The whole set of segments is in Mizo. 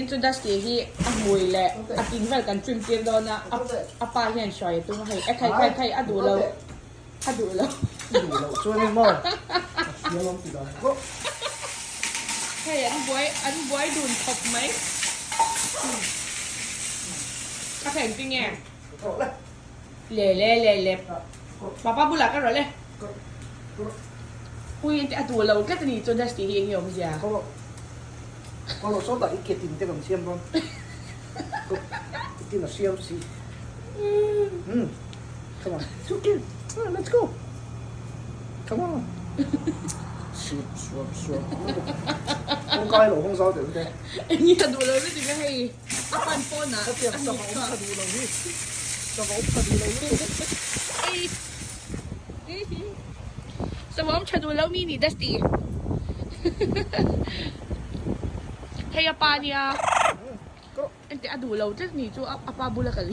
Chu Dusty hi a hmui leh a tin vel kan trim tir dawn a, a pa hian hruai a tum a hei, e khai khai khai a duh lo, a duh lo. I duh loh chuan eng maw? A hria lawm ti dan pawh. Hei an buai an buai dun khawp mai. Ka thlen ti nge? Le le le le. Papa bulah ka rawlh e. Pui ente a duh lo tlat a ni chuan Dusty hi eng nge awmzia? Ka rawh sawtah i ke tin te kan siam dawn. I tin a siam si. Umm. Come on. It's okay. Let's go. Come on. Suap suap suap. Kawngka hi lo hawng zau deuh te. Eng nge a duh lo lutuk a hei. A pan pawn ah. Hetiang sava awm tha duh lo hi. Sava awm tha duh lo lutuk. Ei. Sava awm tha duh lo mi ni Dusty. Hei a pa nia. Engteh a duh lo tlat ni chu a pa bula kal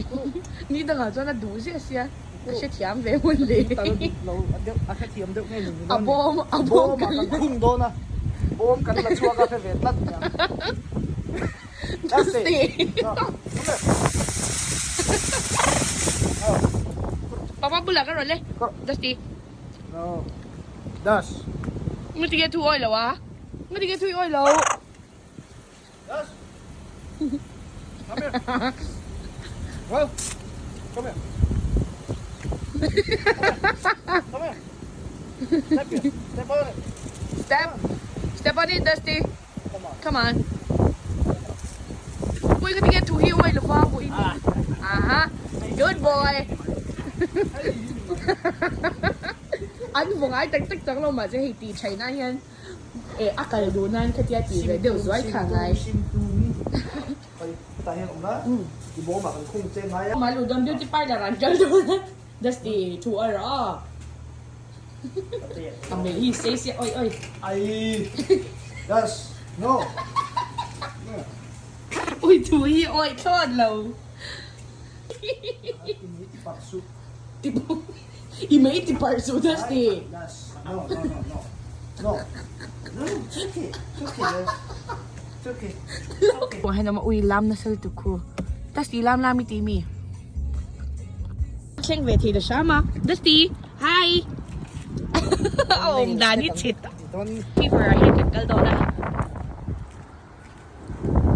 ni dangah chuan a duh ziah sia. Ka hrethiam ve hmun le. A hrethiam deuh nge ni. A bawm a bawm kan khung dawn a. Bawm kan la chhuak a hre ve tlat nia. Dusty. Papa bulah ka rawn le. Dusty. No. Dus. Nga ti nge thu awi lo a? Nga ti nge thu i awi lo? Dus. Come here. Well, come here. Come here. Step here. Step on it. Step. Step on it, Dusty. Come on. Come on. Pui ka tinge thu hi oi lova bu in. Aha. Good boy. An vawng ai tak tak chang lo mahse hei ti thaina hian e a kal duh nan khatia ti ve deuh zuai kha ngai. Hetah hian awm la, i bawmah kan khung che ngai a. Malu dawn beauty parlour an kal dawn a. Dusty thu a rawh. A mei hi sei sia oi oi. Ai das no. Ui thu hi oi thlawt lo. I mei ti parh suh. I mei ti parh suh Dusty. Das no no no no no no it's okay it's okay das it's okay. Wah hei nama ui lam nasa lutuk khu. Dusty lam lam i ti mi. Thleng ve thei ta hram a. Dusty hi. A awm dan hi chhe tak. Fever ah hian kan kal dawn a.